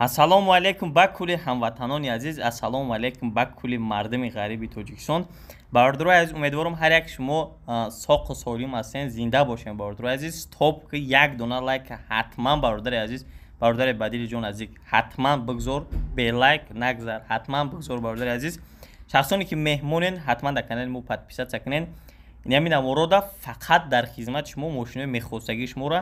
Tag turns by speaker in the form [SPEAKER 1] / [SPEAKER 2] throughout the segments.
[SPEAKER 1] Ассалому алайкум ба кулли ҳамватанони азиз, ассалому алайкум ба кулли мардуми ғариби Тоҷикистон. Бародарои азиз, умедворам ҳар як шумо соқу солим ҳастен, зинда бошем. Бародарои азиз, стоп, ки як дона лайк ҳатман, бародари азиз, бародари ба дили ҷон наздик, ҳатман бигзор, бе лайк нагзар, ҳатман бигзор. Бародари азиз, шахсоне ки меҳмонен, ҳатман дар канали мо подписаться кунен. Ин ҳамин наворода фақат дар хизмати шумо мошинои мехостагии шуморо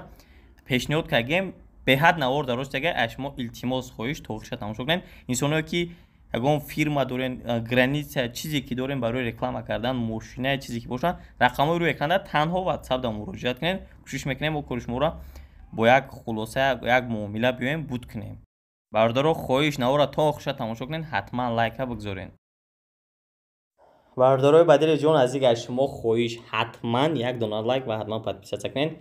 [SPEAKER 1] пешниҳод кардем. Беҳад навор дар рост агар аз шумо илтимос, хоҳиш, то охириша тамошо кунед. Инсоное ки ягон фирма дорен, граница, чизе ки дорем барои реклама кардан, мошина, чизе ки бошад, рақамҳои рӯи экранда танҳо WhatsApp да муроҷиат кунед. Кӯшиш мекунем мо кори шуморо бо як хулоса, як муомила биёем, буд кунем. Бародаро, хоҳиш, навора то охириша тамошо кунед, ҳатман лайка бигзоред. Бародарои ба дили ҷон наздик, аз шумо хоҳиш, ҳатман як дона лайк ва ҳатман подписаться кунед.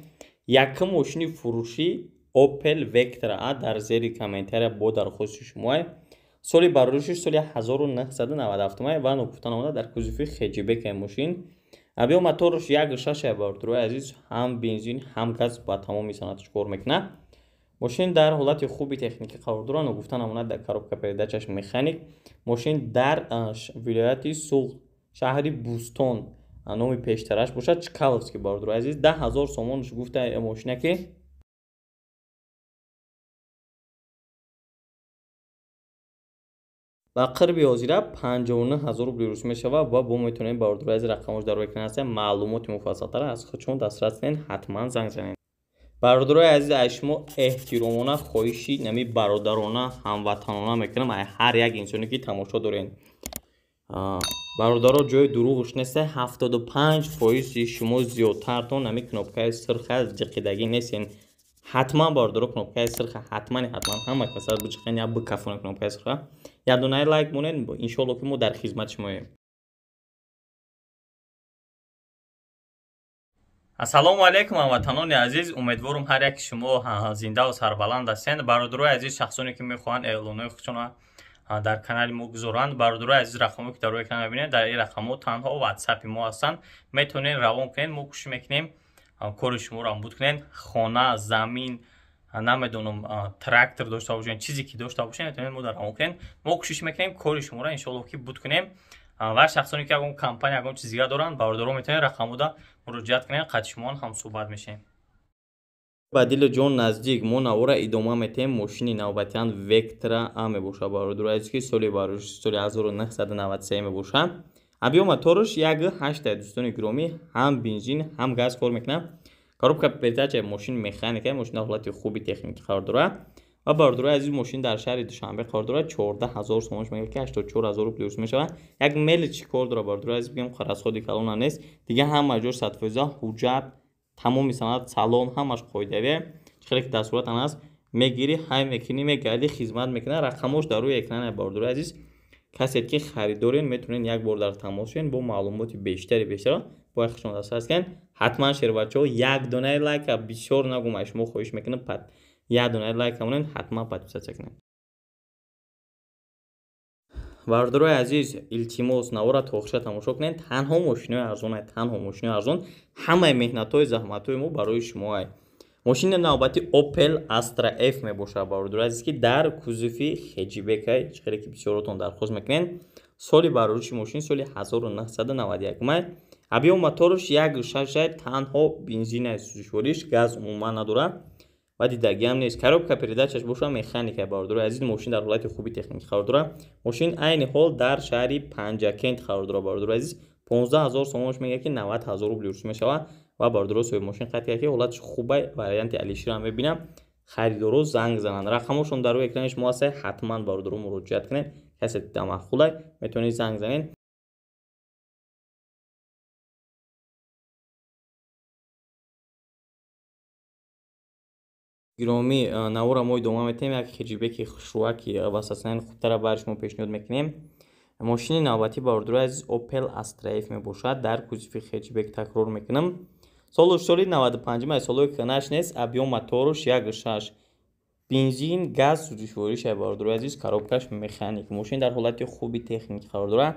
[SPEAKER 1] Якум мошини фурӯшӣ Opel Vectra А дар зери комментария бо дархости шумоа. Соли бароришиш соли 1997 ва ногуфта намонда, дар кузови хэтчбек мошин. Объём моторш 1,6, бародарои азиз, ҳам бензин, ҳам газ ба тамоми саноаташ кор мекунад. Мошин дар ҳолати хуби техникӣ қарор дорад, ногуфта намонад, дар коробка передачаш механик. Мошин дар вилояти Суғд, шаҳри Бӯстон, номи пештараш бошад Чкаловский. Бародарои азиз, 10 000 сомонш гуфта мошина ки ба қирби ҳозира 59 000 рубли рус мешавад. Ва бо метавонед, бародарои азиз, рақамош дар рӯи экран ҳастанд, маълумоти муфассалтар аз худшон дастрас кунед, ҳатман занг занед. Бародарои азиз, аз шумо эҳтиромона хоҳиши нами бародарона, ҳамватанона мекунам, ай ҳар як инсоне ки тамошо доред. Бародаро, ҷои дурӯғш нест, 75 фоизи шумо зиёдтартон нами кнопкаи сирха ҷиқидагӣ нестен. Ҳатман, бародаро, кнопкаи сирха ҳатман, ҳатман ҳама каса биҷиқен, я бикафонед кнопкаи сирха, як донаи лайк монед. Иншоалло ки мо дар хизмати шумоем. Ассалому алайкум, ҳамватанони азиз, умедворам ҳар яки шумо зиндаву сарбаланд ҳастед. Бародарои азиз, шахсоне ки мехоҳанд эълонҳои худшонро дар канали мо гузоранд, бародарои азиз, рақамҳое ки дар рӯи экран мебинед, дар ин рақамҳо танҳо ватсапи мо ҳастанд, метавонед равон кунед. Мо кӯшиш мекунем кори шуморо буд кунем. Хона, замин, намедонам, трактор дошта бошед, чизе ки дошта бошед, метавонед мо дар равон кунем. Мо кӯшиш мекунем кори шуморо иншоалло ки буд кунем. Ва шахсоне ки ягон компания, ягон чиз дига доранд, бародаро, метавонед рақамҳода муроҷиат кунед, қати шумоан ҳамсӯҳбат мешавем. Ба дили ҷон наздик, мо навора идома метаҳем. Мошини навбатиан Вектра А мебошад, бародарои азиз, ки соли барош соли 1993 мебошад. Объём моторш 1,8, дӯстони гиромӣ, ҳам бензин, ҳам газ кор мекунад. Коробка передача мошин механика. Мошин дар ҳолати хуби техникӣ қарор дорад. Ва, бародарои азиз, мошин дар шаҳри Душанбе қарор дорад. 14 000 сомонш мегӯяд ки 84 000 рубли рус мешавад. Як мелочи кор дорад, бародарои азиз, бигем, расходи калона нест. Дига ҳама ҷош 100 фоиза, ҳуҷҷат, тамоми санад, салон ҳамаш қоидавие. Хеле ки дар суратан аст, мегирӣ, ҳай мекунӣ, мегарди, хизмат мекунад. Рақамош дар рӯи экран, бародарои азиз. Касе ки харидорен, метавонед як бор дар тамос шавед, бо маълумоти бештари бештарро бояд худшон дастрас кунед. Ҳатман, шербачаҳо, як донаи лайка, бисёр нагум, аз шумо хоҳиш мекунам, як донаи лайка монед, ҳатман подписаться кунед. Бародарои азиз, илтимос, навора то охириша тамошо кунед. Танҳо мошинои арзон, танҳо мошинои арзон. Ҳамаи меҳнатҳои, заҳматҳои мо барои шумоа. Мошини навбати Opel Astra F мебошад, бародарои азиз, ки дар кузови хэтчбекай, хеле ки бисёротон дархост мекунед. Соли барориши мошин соли 1991. Объём моторш 1,6, танҳо бензина сӯзишвориш, газ умуман надорад ва дидагиам нест. Коробка передачаш боша механика. Бародарои азиз, мошин дар ҳолати хуби техникӣ қарор дорад. Мошин айни ҳол дар шаҳри Панҷакент қарор дорад. Бародарои азиз, 15 000 сомонш мегӯяд ки 90 000 рубли рус мешавад. Ва, бародаро, соҳиби мошин қайд кард ки ҳолаташ хубай, варианти Алиширам мебинам. Харидоро занг зананд, рақамҳошон дар рӯи экрани шумо ҳаста. Ҳатман, бародаро, муроҷиат кунед. Касе дамаъқулай, метавонед занг занед. Гиромӣ, навора мо идома метаҳем. Як хэтчбеки хушрӯаки ва сасанани хубтара бари шумо пешниҳод мекунем. Мошини навбатӣ, бародарои азиз, Opel Astra F мебошад, дар кузови хэтчбек, такрор мекунам. Солу соли 95, солҳои кӯҳнаш нест. Объём моторш 1,6, бензин, газ сӯзишвориша, бародарои азиз, коробкаш механик. Мошин дар ҳолати хуби техникӣ қарор дорад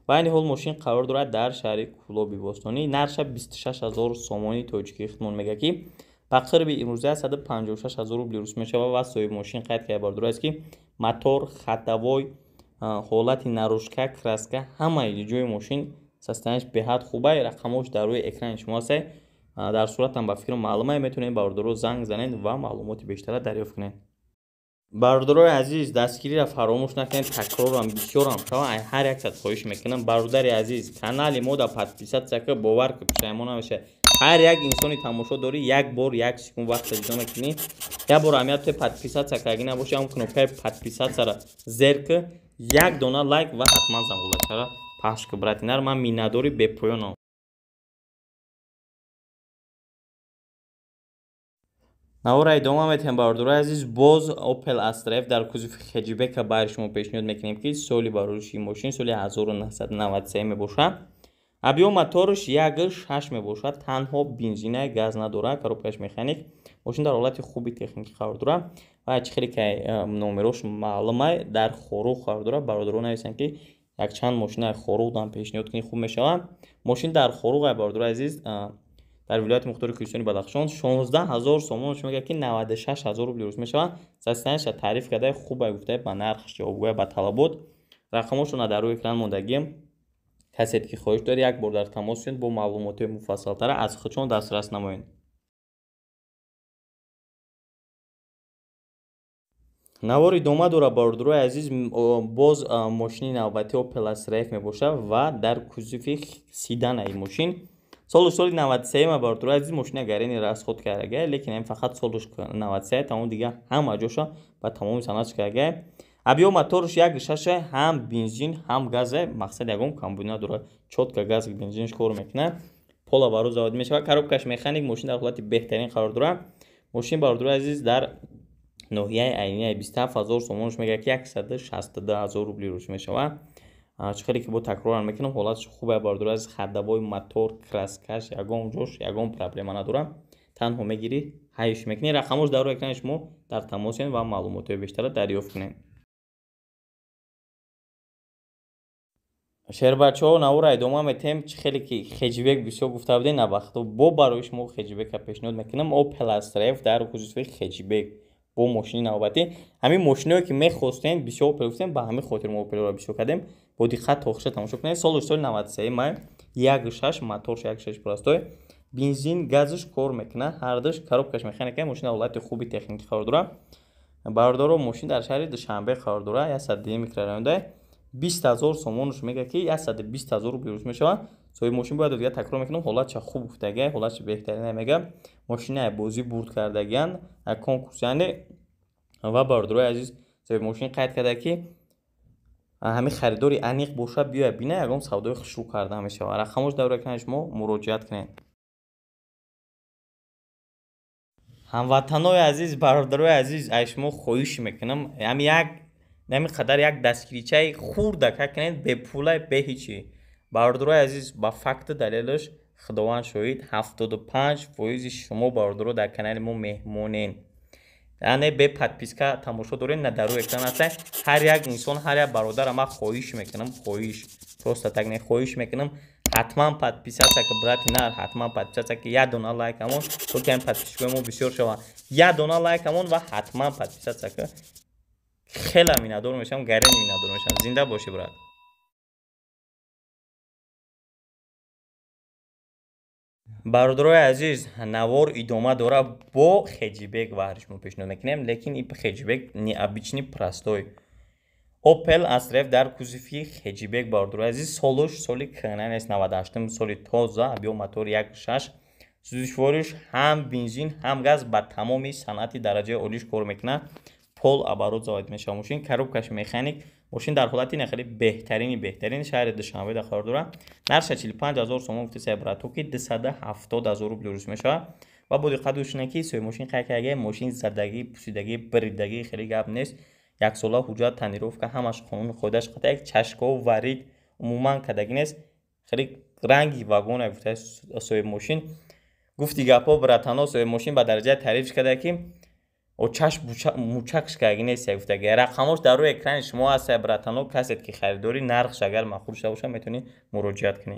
[SPEAKER 1] ва айни ҳол мошин қарор дорад дар шаҳри Кӯлоби бостонӣ. Нархша 26 000 сомони тоҷикӣ худмон мегӯяд ки ба қирби имрӯза 156 000 рубли рус мешавад. Ва соҳиби мошин қайд карда, бародаро, аст ки Мотор, ходовой, ҳолати наружка, краска, ҳамаи ҷои мошин состоянияш беҳад хубай. Рақамош дар рӯи экрани шумо ҳастай. Дар суратам ба фикрам маълумае, метавонед бародаро занг занед ва маълумоти бештара дарёфт кунед. Бародарои азиз, дастгириро фаромӯш накунед, такрорам бисёрам шава, ҳар як сат хоҳиш мекунам. Бародари азиз, канали мо да подписаться ка, бовар ки пушаймон намешавад. Ҳар як инсони тамошо дорӣ, як бор як секунд вақта ҷудо мекунӣ, як бор аҳамият те подписаться карги набоши, ҳам кнопкаи подписаться-ра зер ки, як дона лайк ва ҳатман зангулачара пахш ки, брат инар ман миннатдори бепоёнам. Навора идома метиҳем, бародарои азиз. Боз Opel Astra F дар кузови хеджбека барои шумо пешниҳод мекунем, ки соли барориши мошин соли 1993 мебошад. Объём моторш 1.6 мебошад, танҳо бензина, газ надорад, коробкаш механик. Мошин дар ҳолати хуби техникӣ қарор дорад ва чӣ хеле ки номерош маълумай, дар Хоруғ қарор дорад. Бародарон нависанд, ки якчанд мошинаи Хоруғ дам пешниҳод кунӣ, хуб мешавад. Мошин дар Хоруғ, бародарои азиз, дар вилояти мухтори Кӯҳистони Бадахшон 16 ҳазор сомон мегӯяд, ки 96 ҳазор рубли рус мешавад. Состоянияша таъриф карда, хубай гуфта, ба нархш ҷавобгӯя, ба талабот. Рақамошона дар рӯи экран мондагием. Касе ки хоҳиш дорад, як бор дар тамос шавед, бо маълумотҳои муфассалтара аз худшон дастрас намоед. Навор идома дорад, бародарои азиз. Боз мошини навбатӣ Opel Astra F мебошад ва дар кузови седанаи мошин. Соли 93 бародарои азиз, мошина гарени расход кардагай, лекин ин фақат солуш 93, тамом дига ҳама ҷоша ба тамоми санъатш кардагай. Объём моторш 1.6, ҳам бензин, ҳам газе, мақсад ягон камбуди надорад. Чётко газ бензинш кор мекунад. Пола бароз завод мешавад, коробкаш механик, мошин дар ҳолати беҳтарин қарор дорад. Мошин, бародарои азиз, дар ноҳияи Айнияи 27 ҳазор сомонш мегӯяд, ки 162 ҳазор рубли рус мешавад. Чӣ хеле ки бо такрорам мекунам, ҳолатш хубе, бародарои азиз, ходовой, мотор, краскаш, ягон ҷош ягон проблема надорад. Танҳо мегирӣ, ҳайш мекунӣ. Рақамош дар рӯи экрани шумо, дар тамос шавед ва маълумотҳои бештара дарёфт кунед. Шербачаҳо, навора идома метиҳем. Чӣ хеле ки хеджбек бисёр гуфта будем, навақто бо барои шумо хеджбека пешниҳод мекунам. Opel Astra F дар кузови хеджбек бо мошини навбатӣ. Ҳамин мошиное ки мехостем, бисёр Opel гуфтем, ба ҳамин хотир мо Opel-ро бисёр кардем. Бо диққат тохиша тамошо кунед. Солаш соли 93 май, 1.6 моторш, 1.6 простой, бензин газш кор мекунад, ҳардуш, коробкаш механика. Мошин дар ҳолати хуби техникӣ қарор дорад. Бародаро, мошин дар шаҳри Душанбе қарор дорад, 102 микрорайонда. 20 ҳазор сомонш мегӯяд, ки 120 ҳазор рубли рус мешавад. Соҳиби мошин бояд, дига такрор мекунам, ҳолатша хуб гуфтагай, ҳолатша беҳтарина мегӯяд. Мошинаи бозӣ бурд кардагиян, конкурс яъне. Ва бародарои азиз, соҳиби мошин қайд карда, ки ҳамин харидори аниқ бошад, биёяд бина, ягон савдои хушрӯ карда мешавад. Рақамош дар экрани шумо, муроҷиат кунед. Ҳамватанои азиз, бародарои азиз, аз шумо хоҳиш мекунам, ҳами як ҳамин қадар як дастгиричаи хурдака кунед, бепула, бе ҳичи. Бародарои азиз, ба факту далелаш Худованд шоҳид, 75% шумо бародаро дар канали мо меҳмонен, яъне бе подписка тамошо доред, на дар рӯи экран ҳастед. Ҳар як инсон, ҳар як бародара ман хоҳиш мекунам, хоҳиш, просто так не, хоҳиш мекунам, ҳатман подписаться ки, брати нар, ҳатман подписаться ки, як дона лайк амон, то ки ҳамин подписчикои мо бисёр шаванд. Як дона лайк амон ва ҳатман подписаться ки, хеле миннатдор мешавам, гарени миннатдор мешавам. Зинда бошӣ, брат. Бародарои азиз, навор идома дорад. Бо хеджбек ваҳри шумо пешниҳод мекунем, лекин ин хеджбек необычный, простой. Opel Astra F дар кузови хеджбек, бародарои азиз, солуш соли кӯҳна нест, 98 соли тоза, объём мотор 1.6, сӯзишвориш ҳам бензин, ҳам газ, ба тамоми санъати дараҷаи олиш кор мекунад. Пол оборот завод мешавад мошин, коробкаш механик. Мошин дар ҳолати нахеле беҳтарини беҳтарин, шаҳри Душанбе дар қарор дорад. Нархша 45 ҳазор сомон гуфта брато, ки 270 ҳазор рубли рус мешавад. Ва бо диққат гӯш кунед, ки соҳиби мошин қайд карда, мошин задагӣ, пусидагӣ, биридагӣ хеле гап нест. Яксола ҳуҷҷат, тонировка, ҳамаш қонуни қоидааш қата, як чашкао варид умуман кардагӣ нест. Хеле ранги вагона гуфта соҳиби мошин. Гуфти гапҳо, братано, соҳиби мошин ба дараҷаи таъриф карда, ки очаш мучакш кардаги нест, гуфтаги. Рақамош дар рӯи экрани шумо ҳаст, братано. Касет ки харидорӣ, нархш агар маъқул шуда бошад, метавонӣ муроҷиат кунӣ.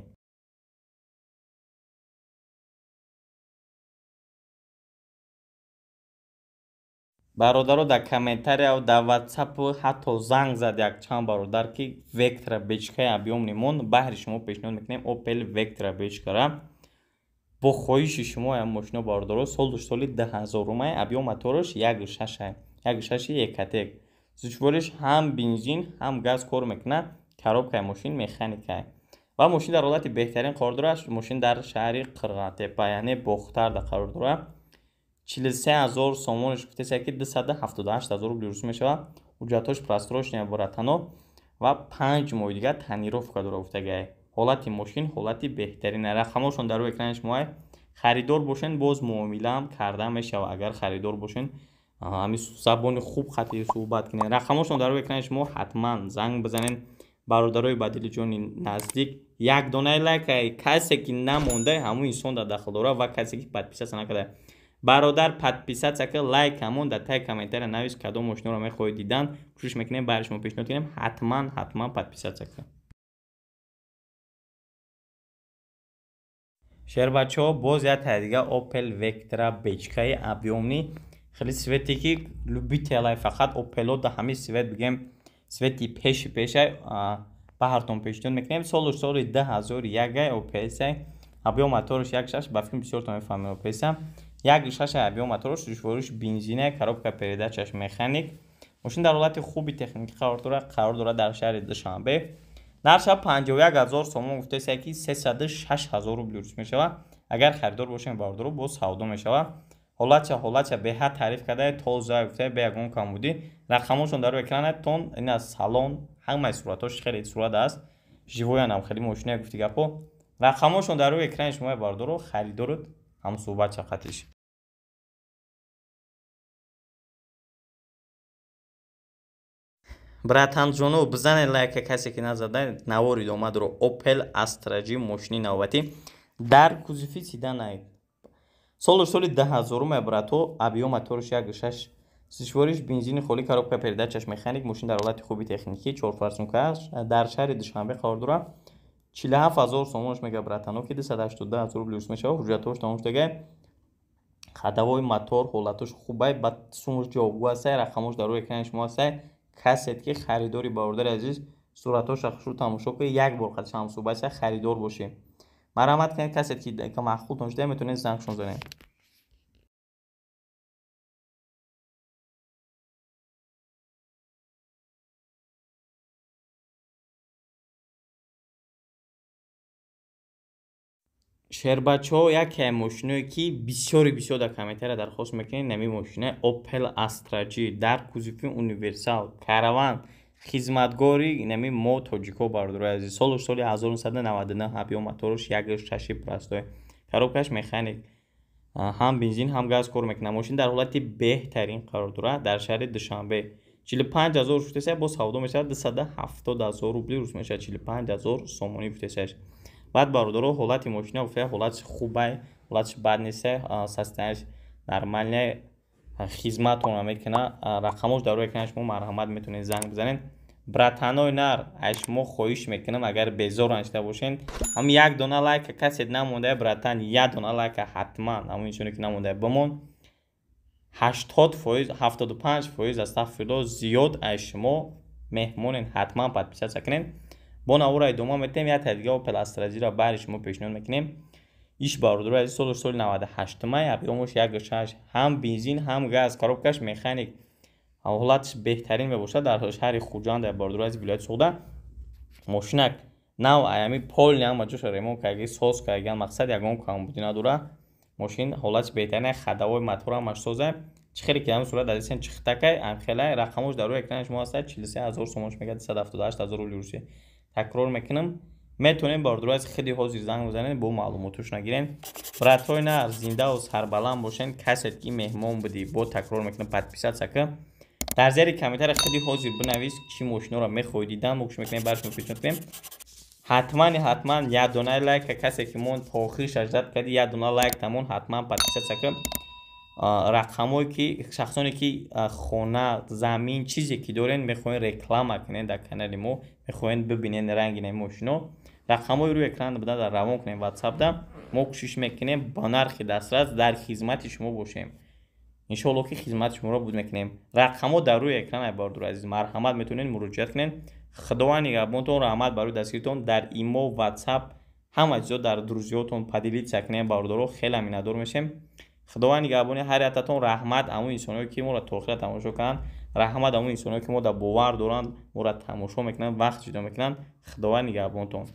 [SPEAKER 1] Бародаро, дар комментария, дар ватсап ҳатто занг зад якчанд бародар, ки Вектра бечкаи объёмный мон. Баҳри шумо пешниҳод мекунем Opel Vectra бечкара. Бо хоҳиши шумо ям мошино, бародаро. Солуш соли 2000-умай, объём мотораш 1.6, 1.6 Ecotec. Сӯзишвориш ҳам бензин, ҳам газ кор мекунад. Коробкаи мошин механикай ва мошин дар ҳолати беҳтарин қарор дорад. Мошин дар шаҳри Қирғантепа, яъне Бохтарда қарор дорад. 43 000 сомониш гуфтеса, ки 278 000 рубли русӣ мешавад. Ҳуҷҷатҳош просроченный, братано, ва 5 моҳи дигар тонировка дора гуфтагай. Ҳолати мошин ҳолати беҳтарин. Рақамҳошон дар рӯи экрани шумо. Харидор бошен, боз муомилаам карда мешавад. Агар харидор бошен, ҳамин забони хуб хати суҳбат кунед. Рақамҳошон дар рӯи экрани шумо, ҳатман занг бизанед. Бародарои ба дилиҷони наздик, як донаи лайк касе ки намонда, ҳамун инсон дар дахл дорад. Ва касе ки подписаться накарда, бародар, подписаться ка, лайк ҳамон, дар таи комментария навис кадом мошиноро мехоҳед дидан. Кӯшиш мекунем, баҳри шумо пешниҳод кунем. Ҳатман, ҳатман подписаться ка. Шербачаҳо, боз як таи дига Opel Vectra бечкаи объёмный, хеле цвете ки любителай, фақат Опело да ҳамин цвет, бигем, цвети пеши пешай, ба ҳартон пешниҳод мекунем. Солуш соли 2001, ОПС, объём мотораш 1.6. Ба фикр, бисёртон мефаҳмед ОПС. 1.6 объём мотораш, сӯзишвориш бензина, коробка передачаш механик. Мошин дар ҳолати хуби техникӣ қарор дорад дар шаҳри Душанбе. Нарша 51 000 сомон гуфтеса, ки 306 000 рубли рус мешавад. Агар харидор бошем, бародаро, боз савдо мешавад. Ҳолатша беҳад таъриф карда, тоза гуфта, бе ягон камбудӣ. Рақамҳошон дар рӯи экранатон. Ин аз салон, ҳамаи суратҳош хеле сурат аст, живоянам хеле мошина, гуфти гапо. Рақамҳошон дар рӯи экрани шумо, бародаро, харидорот ҳам суҳбат шақатиш. Братанҷоно, бизанед лайка, касе ки назада. Навор идома дорад. Opel Astra G, мошини навбатӣ дар кузови седанай. Солу соли 2000-уме, брато, объём мотораш 1.6, сӯзишвориш бензини холӣ, коробка передачаш механик. Мошин дар ҳолати хуби техникӣ, чорфорсунка дар шаҳри Душанбе қарор дорад. 47 000 сомонаш мега, братано, ки 282 000 рубли рус мешавад. Ҳуҷҷатҳош тамом шудагай. Ходовой мотор ҳолатош хубай, ба сумаш ҷавобгӯ ҳастай. Рақамош дар рӯи экрани шумо ҳастай. Касет ки харидори, бародари азиз, суратҳоша хушрӯ тамошо кунед, як бор қадаш ҳамсӯҳбат ша, харидор бошед, марҳамат кунед. Касет ки маъқултон шуда, метавонед зангшон занед. Шербачаҳо, яке мошиное ки бисёри бисёр дар комментария дархост мекунед, нами мошина Opel Astra G дар кузови универсал, караван, хизматгори нами мо тоҷико. Бародарои азиз, солу соли 1999, объём мотораш 1.6 простой, коробкаш механик, ҳам бензин, ҳам газ кор мекунад. Мошин дар ҳолати беҳтарин қарор дорад дар шаҳри Душанбе. 45 000 гуфтеса, боз савдо мешавад. 270 000 рубли рус мешавад, 45 000 сомонӣ гуфтесаш. Баъд, бародаро, ҳолати мошина гуфта, ҳолатш хубай, ҳолатш бад неста, состоянияш нормальный, хизматона мекунад. Рақамош дар рӯи экрани шумо, марҳамат, метавонед занг бизанед. Братанои нар, аз шумо хоҳиш мекунам, агар безор нашида бошед, ҳам як дона лайка касет намондая, братан, як дона лайка ҳатман ҳамон инсоне ки намондая бимон. 80%, 75%, астағфирулло, зиёд аз шумо меҳмонен, ҳатман подписаться кунед. Бо навора идома метиҳем. Як таи дига Opel Astra G-ро баҳри шумо пешниҳод мекунем. Иш, бародарои азиз, солу соли 98-май, объёмош 1.6, ҳам бензин, ҳам газ, коробкаш механик, ҳолатш беҳтарин мебошад. Дар шаҳри Хуҷанд, бародарои азиз, вилояти Суғда. Мошинак нав, аями полный, ҳама ҷоша ремонт кардаги, соз кардаги, мақсад, ягон камбудӣ надорад. Мошин ҳолатш беҳтарин, ходовой мотор ҳамаш соза. Чӣ хеле ки ҳамин сурат азисен чихтакай, амхелай. Рақамош дар рӯи экрани шумо ҳастад. 43 000 сомонш мегӯяд, 278 000 рубли русӣ. Такрор мекунам, метавонем, бародарои аз хеле ҳозир занг бизанед, бо маълумотош нагирем. Братҳои нар, зиндаву сарбаланд бошед. Касе ки меҳмон будӣ, бо такрор мекунам, подписаться ка, дар зери комментария хеле ҳозир бинавис, чӣ мошиноро мехоҳӣ дидан. Мо кӯшиш мекунем, баршон пешниҳод кунем. Ҳатмани ҳатман як дона лайка, касе ки мон то охир шаждат карди, як дона лайк тамон, ҳатман подписаться ка. Рақамое ки шахсоне ки хона, замин, чизе ки дорен, мехоҳен реклама кунен дар канали мо, мехоҳен бибинен ранги наи мошино, рақамҳои рӯи экран буда, дар равон кунем ватсапда. Мо кӯшиш мекунем, ба нархи дастрас дар хизмати шумо бошем. Иншоалло, ки хизмати шуморо буд мекунем. Рақамҳо дар рӯи экран, ай бародари азиз, марҳамат, метавонед муроҷиат кунед. Худованд нигаҳбонтон. Раҳмат барои дастгиритон. Дар имо, Ватсап, ҳама чизо дар друзьётон поделиться кунем, бародаро, хеле миннатдор мешем. Худованд нигаҳбони ҳар яктатон. Раҳмат ҳамун инсоное, ки моро то охира тамошо кунанд. Раҳмат ҳамун инсоное, ки мо дар бовар доранд, моро тамошо мекунанд, вақт ҷудо мекунанд. Худованд нигаҳбонтон.